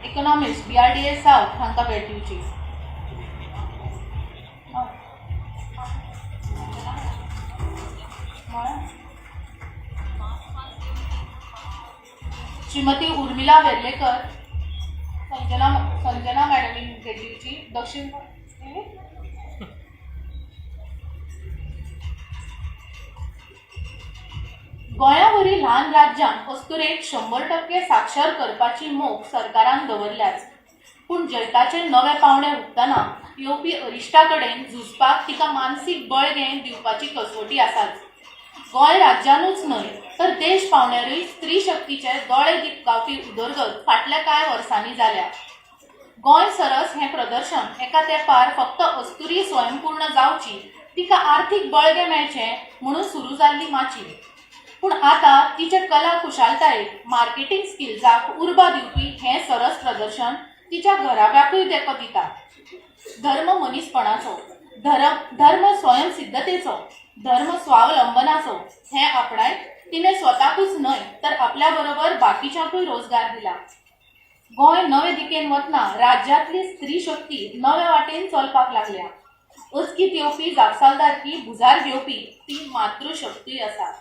Economist BRDA south हांकां भेट दिवची. श्रीमती उर्मिला वेर्लेकर, संजना संजना मॅडमीन भेट दिवची. दक्षिण गोंयावरी ल्हान राज्यांत अस्तुरेक 100% साक्षर करपाची मोख सरकारान दवरल्याच, पूण जैताचे नवे पावंडे हुपतना येवपी अरिश्टा कडेन झुजपाक तिका मानसीक बळगें दिवपाची कसवटी आसाच. गोंय राज्यानूच न्हय तर देश पावंड्यारूय स्त्री शक्तीचे दोळे दिपकावपी उदरगत फाटल्या कांय वर्सांनी जाल्या. गोंय सरस हें प्रदर्शन एका तेंपार फक्त अस्तुरी स्वयंपूर्ण जावची, तिका आर्थीक बळगें मेळचें म्हणून सुरू जाल्ली माची, पूण आतां तिचे कला कुशालतायेक, मार्केटींग स्किल्साक उर्बा दिवपी हें सरस प्रदर्शन तिच्या घराब्याकूय तेंको दिता. धर्म मनीसपणाचो, धर्म स्वयंसिद्धतेचो, धर्म स्वावलंबनाचो हें आपणायत तिणें स्वताकूच न्हय तर आपल्या बरोबर बाकीच्यांकूय रोजगार दिला. गोंय नवे दिकेन वतना राज्यांतली स्त्री शक्ती नवे वाटेन चलपाक लागल्या. अचकीत येवपी जापसालदारकी भुजार घेवपी ती मातृशक्ती आसा.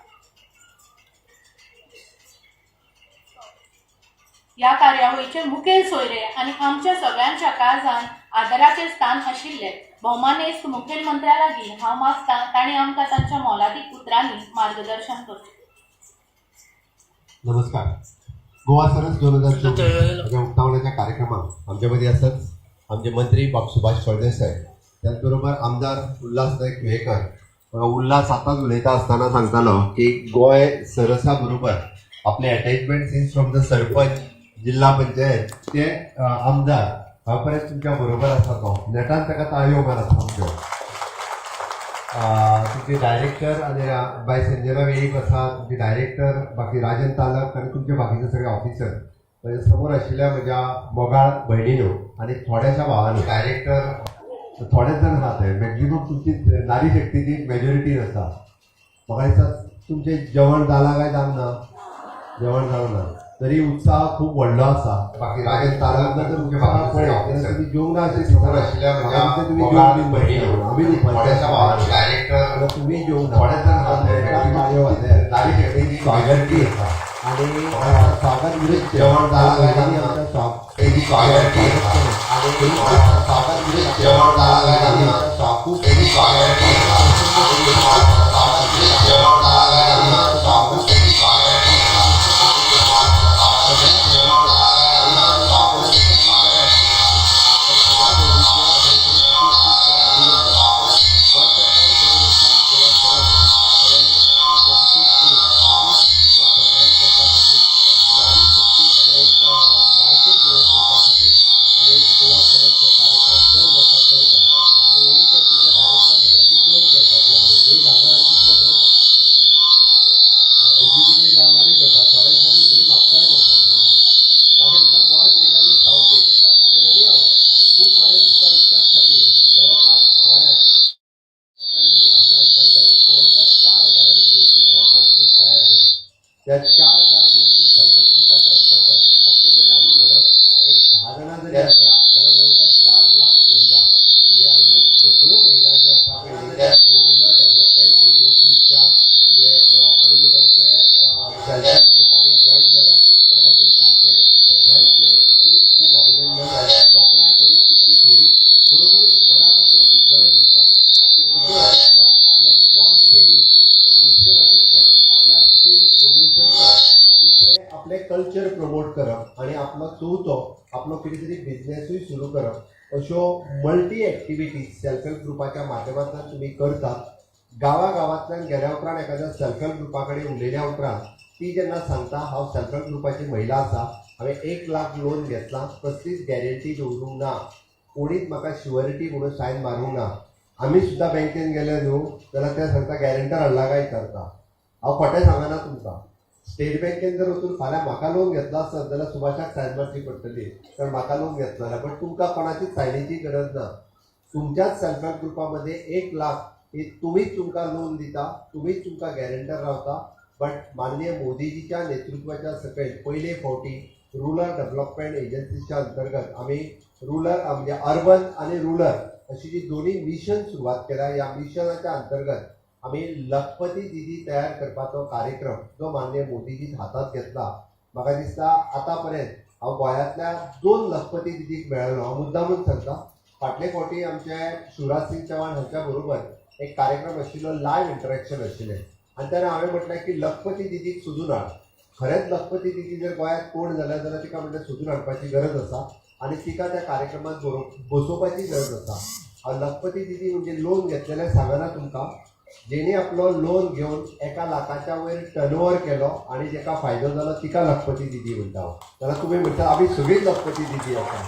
ह्या कार्यावळीचे मुखेल सोयरे आनी आमच्या सगळ्यांच्या काळजान आदराचें स्थान आशिल्ले भोवमानेस्त मुखेलमंत्र्या लागीं हांव मागतां तांणी आमकां तांच्या मोलादीक उतरांनी मार्गदर्शन करचें. नमस्कार. गोवा सरस 2024 ह्या उक्तावणाच्या कार्यक्रमाक आमच्या मदीं आसात आमचे मंत्री बाब सुभाष फळदेसाय, त्याच बरोबर आमदार उल्हास नायक तुयेकर. उल्हास आतांच उलयता आसतना सांगतालो की गोंय सरसा बरोबर आपले attachment since from the sarpanch, जिल्हा पंचायत ते आमदार हांव पर्यंत तुमच्या बरोबर आसा. तो नेटान ताका ताळयो मारात आमच्यो. तुमचे डायरेक्टर आनी बाय संजना वेळीप आसा, तुमचे डायरेक्टर बाकी राजन तालक आनी तुमचे बाकीचे सगळे ऑफिसर, म्हज्या समोर आशिल्ल्या म्हज्या मोगाळ भयणीनो आनी थोड्याशा भावांनो. डायरेक्टर थोडेच जाण आसात थंय, मॅक्झिमम तुमची नारी शक्तीची मेजॉरिटी आसा. म्हाका दिसता तुमचें जेवण जालां काय जावंक ना? जेवण जावंक ना तरी उत्साह खूब व्हडलो आसा. बाकी राजन तालक ना तर तुमचे पळय जाल्यार तुमी जेवंक ना अशें समोर आशिल्ल्या म्हज्या तुमी जेवण बीन भयणीनो आमी थोड्याशा भावांनो. डायरेक्टर तुमी जेवंक ना थोडेच जाण आसात थंय, नारी शक्तीची मेजॉरिटी आसा आनी स्वागत नृत्य जेवण जालां काय आमच्या स्वागत आणि स्वागत नृत्य जेवण जालां काय खूब जेवण जालां काय त्या 4200 सेल्फ हेल्प ग्रुपाच्या अंतर्गत फक्त जरी आमी म्हणत एक 10 जाणां जरी आसत जाल्यार जवळपास 4 लाख महिला, म्हणजे ऑलमोस्ट सगळ्यो महिला ज्यो आसा पळय त्या रुरल डेव्हलपमेंट एजन्सीच्या, म्हणजे आमी म्हणटा तशें सेल्फ हेल्प ग्रुपांनी जॉयन जाल्या. त्या खातीर तुमचें सगळ्यांचें खूब खूब अभिनंदन. तोखणाय करीत तितकी थोडी. खरोखरूच मना पासून खूब बरें दिसता की एके वाटेंतल्यान आपलें स्मॉल सेवींग, दुसरे वाटेंतल्यान आपल्या स्कील प्रमोशन करप, तिसरें आपलें कल्चर प्रमोट करप आनी आपलो चवथो आपलो कितें तरी बिजनेसूय सुरू करप, अश्यो मल्टी एक्टिविटीज सेल्फ हेल्प ग्रुपाच्या माध्यमांतल्यान तुमी करतात. गांवा गांवांतल्यान गेल्या उपरांत एखाद्या सेल्फ हेल्प ग्रुपा कडेन उलयल्या उपरांत ती जेन्ना सांगता हांव सेल्फ हेल्प ग्रुपाची महिला आसा, हांवें 1 लाख लोन घेतलां, कसलीच गॅरंटी दवरूंक ना, कोणीच म्हाका शुअरिटी म्हणून सायन मारूंक ना. आमी सुद्दां बँकेन गेले न्हू जाल्यार ते सांगता गॅरंटर हाडला काय विचारता. हांव खोटें सांगना तुमकां. स्टेट बँकेन जर वचून फाल्यां म्हाका लोन घेतलो आसत जाल्यार सुभाषाक सायन मारची पडटली, कारण म्हाका लोन घेतलो जाल्यार. बट तुमकां कोणाचीच सायनीची गरज ना. तुमच्याच सेल्फ हेल्प ग्रुपामध्ये 1 लाख ही तुमीच तुमकां लोन दिता, तुमीच तुमकां गॅरंटर रावता. बट माननीय मोदीजीच्या नेतृत्वाच्या सकयल पयले फावटी रुरल डेव्हलपमेंट एजन्सीच्या अंतर्गत आमी रुरल म्हणजे अर्बन आनी रुरल अशी जी दोन्ही मिशन सुरवात केल्या. ह्या मिशनाच्या अंतर्गत आमी लखपती दिदी तयार करपाचो कार्यक्रम जो माननीय मोदीजीन हातात घेतला. म्हाका दिसता आतां पर्यंत हांव गोंयांतल्या 2 लखपती दिदीक मेळ्ळो. हांव मुद्दामून सांगता, फाटले फावटी आमचे शिवराज सिंग चौहान हांच्या बरोबर एक कार्यक्रम आशिल्लो, लायव्ह इंटरेक्शन आशिल्लें आनी तेन्ना हांवें म्हटलें की लखपती दिदीक सोदून हाड. खरेंच लखपती दिदी जर गोंयांत कोण जाल्या जाल्यार तिका म्हणल्यार सोदून हाडपाची गरज आसा आनी तिका त्या कार्यक्रमात बसोवपाची गरज आसा. हांव लखपती दिदी म्हणजे लोन घेतलेलें सांगना तुमकां, जेणी आपलो लोन घेवन 1 लाखाच्या वयर टर्नओवर केलो आनी जेका फायदो जालो तिका लखपती दिदी म्हणटा हांव. जाल्यार तुमी म्हणटा आमी सगळीच लखपती दिदी आसा.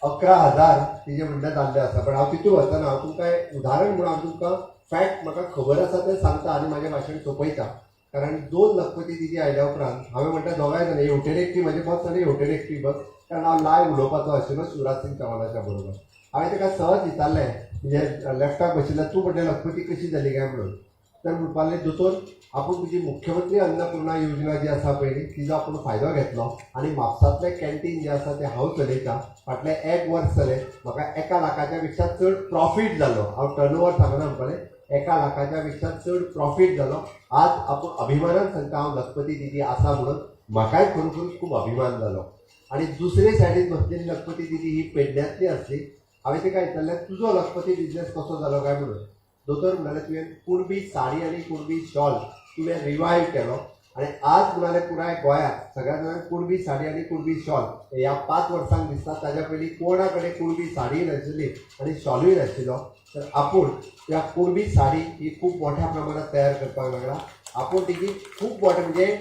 11,000 तिजे म्हणल्यार जाल्लें आसा. पण हांव तितून वचना. हांव तुमकां एक उदाहरण म्हणून हांव तुमकां फॅक्ट म्हाका खबर आसा तें सांगता आनी म्हाजें भाशण सोंपयता. कारण 2 लखपती दिदी आयल्या उपरांत हांवें म्हणटा दोगांय जाणां हेवटेन एकटी म्हजें बस आनी हेवटेन एकटी बस, कारण हांव लायव्ह उलोवपाचो आशिल्लो शिवराज सिंग चौहानाच्या बरोबर. हांवें ताका सहज विचारलें, म्हणजे लेफ्टाक बशिल्लें, तूं म्हणलें लखपती कशी जाली काय म्हणून. तर म्हणपाक लागलें, दोतोर आपूण तुजी मुख्यमंत्री अन्नपूर्णा योजना जी आसा पळय तिजो आपूण फायदो घेतलो आनी म्हापसांतलें कॅन्टीन जें आसा तें हांव चलयतां. फाटलें 1 वर्स जालें म्हाका 1 लाखाच्या पेक्षा चड प्रॉफीट जालो. हांव टर्नओवर सांगना म्हणपालें, 1 लाखाच्या पेक्षा चड प्रॉफीट जालो. आज आपूण अभिमानान सांगता हांव लखपती दिदी आसा म्हणून. म्हाकाय खरोखरूच खूब अभिमान जालो. आनी दुसरे सायडीन बसलेली लखपती दिदी ही पेडण्यांतली आसली. हांवें तिका विचारलें तुजो लखपती बिजनेस कसो जालो काय म्हणून. दोतोर म्हणाले तुवें कुणबी साडी आनी कुणबी शॉल तुवें रिवायव केलो आनी आज म्हणाले पुराय गोंयांत सगळ्या जाणांक कुणबी साडी आनी कुणबी शॉल ह्या 5 वर्सांक दिसता. ताज्या पयलीं कोणा कडेन कुणबी साडीय नाशिल्ली आनी शॉलूय नाशिल्लो. तर आपूण त्या कुणबी साडी ही खूब मोठ्या प्रमाणात तयार करपाक लागला. आपूण तिची खूब मोठे म्हणजे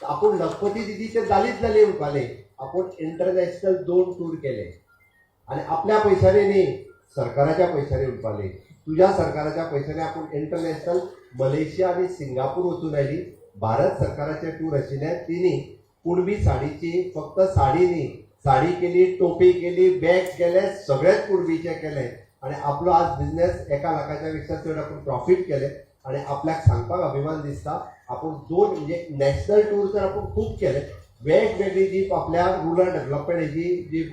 आपूण लखपती दिदी ते जालीच जाली म्हणपाले. आपूण इंटरनॅशनल 2 टूर केले आनी आपल्या पयशांनी न्ही, सरकाराच्या पयशांनी म्हणपाले. तुज्या सरकाराच्या पयशांनी आपूण इंटरनॅशनल मलेशिया आनी सिंगापूर वचून आयली. भारत सरकाराचे टूर आशिल्ले तिनी कुणबी साडीची फक्त साडी न्ही, साडी केली, टोपी केली, बॅग केले, सगळेच कुणबीचे केले आनी आपलो आज बिजनेस 1 लाखाच्या पेक्षा चड आपूण प्रॉफीट केले. आनी आपल्याक सांगपाक अभिमान दिसता आपूण 2 म्हणजे नॅशनल टूर तर आपूण खूब केले. वेगवेगळी जी आपल्या रुरल डेव्हलपमेंट हेजी जी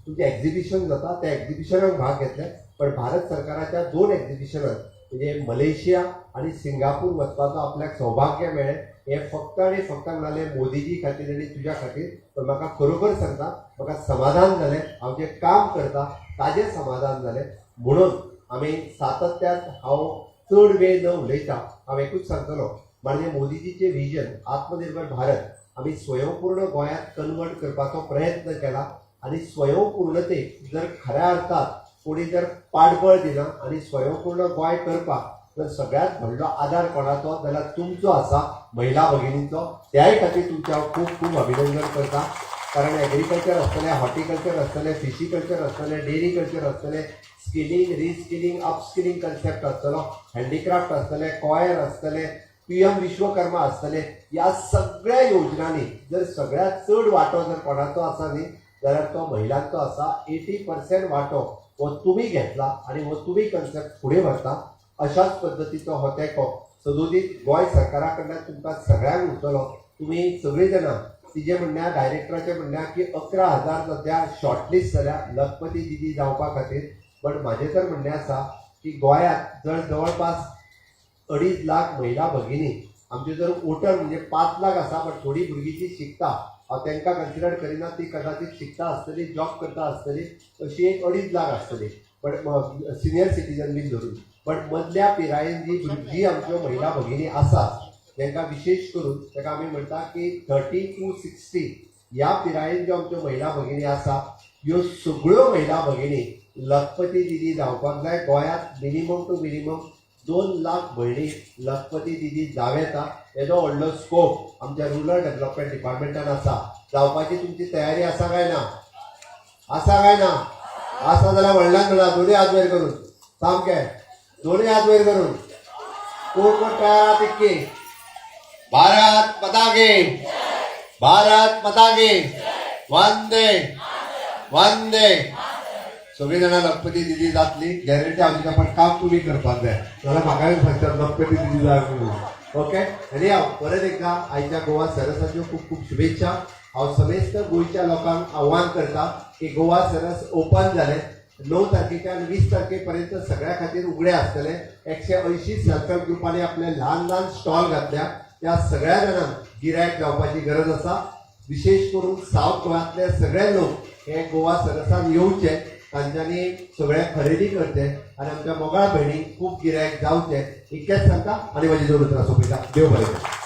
तुमचें एक्झिबिशन जाता त्या एक्झिबिशनाक भाग घेतले. पण भारत सरकाराच्या 2 एक्झिबिशनात म्हणजे मलेशिया आनी सिंगापूर वचपाचो आपल्याक सौभाग्य मेळ्ळें. हें फक्त आनी फक्त म्हणाले मोदीजी खातीर आनी तुज्या खातीर. पण म्हाका खरोखर सांगता म्हाका समाधान जालें, हांव जें काम करता ताजें समाधान जालें. म्हणून आमी सातत्यात हांव चड वेळ न उलयता हांव एकूच सांगतलो, माननीय मोदीजीचें विजन आत्मनिर्भर भारत आमी स्वयंपूर्ण गोंयांत कन्वर्ट करपाचो प्रयत्न केला आनी स्वयंपूर्णतेक जर खऱ्या अर्थात कोणी जर पाठबळ दिना आनी स्वयंपूर्ण गोंय करपाक जर सगळ्यांत व्हडलो आदार कोणाचो जाल्यार तुमचो आसा, महिला भगिनींचो. त्याय खातीर तुमचें हांव खूब खूब अभिनंदन करता. कारण एग्रीकल्चर आसतलें, हॉर्टिकल्चर आसतलें, फिशीकल्चर आसतलें, डेअरी कल्चर आसतलें, स्किलिंग, रिस्किलिंग, अपस्किलिंग कन्सेप्ट आसतलो, हँडीक्राफ्ट आसतलें, कॉयर आसतलें, PM Vishwakarma आसतलें. ह्या सगळ्या योजनांनी जर सगळ्यांत चड वांटो जर कोणाचो आसा न्ही जाल्यार तो महिलांचो आसा. 80% वांटो हो तुमी घेतला आनी हो तुमी कन्सेप्ट फुडें व्हरता. अशाच पद्दतीचो हो तेंको सदोदीत गोंय सरकारा कडल्यान तुमकां सगळ्यांक उरतलो. तुमी सगळीं जाणां तिजें म्हणल्यार डायरेक्टराचें म्हणल्यार की 11,000 सद्या शॉर्टलिस्ट जाल्या लखपती दिदी जावपा खातीर. बट म्हाजें तर म्हणणें आसा की गोंयांत जर जवळपास 2.5 लाख महिला भगिनी आमच्यो जर वोटर म्हणजे 5 लाख आसा, बट थोडी भुरगीं जी शिकता हांव तांकां कन्सिडर करिना, ती कदाचीत शिकता आसतली, जॉब करता आसतली, अशी एक 2.5 लाख आसतली, बट सिनियर सिटीजन बीन धरून. बट मदल्या पिरायेन जी भुरगीं आमच्यो महिला भगिनी आसात तांकां विशेश करून ताका आमी म्हणटा की 30 to 60 ह्या पिरायेन ज्यो आमच्यो महिला भगिनी आसा ह्यो सगळ्यो महिला भगिनी लखपती दिदी जावपाक जाय. गोंयांत मिनिमम टू मिनिमम 2 लाख भयणी लखपती दिदी जावं येता. येदो व्हडलो स्कोप आमच्या रुरल डेव्हलपमेंट डिपार्टमेंटान आसा. जावपाची तुमची तयारी आसा काय ना? आसा काय ना? आसा जाल्यार व्हडल्यान म्हणा, दोनूय हात वयर करून, सामके दोनूय हात वयर करून. कोण कोण तयार आहा तितकी. भारत माता की, भारत माता की, वंदे वंदे. सगळीं जाणां लखपती दिदी जातली गॅरंटी हांव दिता, पण काम तुमी करपाक जाय, जाल्यार म्हाकाय सांगतात लखपती दिदी जाय म्हणून. ओके. आनी हांव परत एकदां आयच्या गोवा सरसाच्यो खूब खूब शुभेच्छा. हांव समेस्त गोंयच्या लोकांक आव्हान करता की गोवा सरस ओपन जालें 9 तारखेच्यान 20 तारखे पर्यंत सगळ्या खातीर उगडे आसतले. 180 सेल्फ हेल्प ग्रुपांनी आपले ल्हान ल्हान स्टॉल घातल्या. त्या सगळ्या जाणांक गिरायक जावपाची गरज आसा. विशेश करून सावथ गोंयांतले सगळे लोक हे गोवा सरसान येवचे, तांच्यांनी सगळें खरेदी करचें आनी आमच्या मोगाळ भयणींक खूब गिरायक जावचें, इतकेंच सांगता आनी म्हजी दोन उतरां सोंपयता. देव बरें करूं.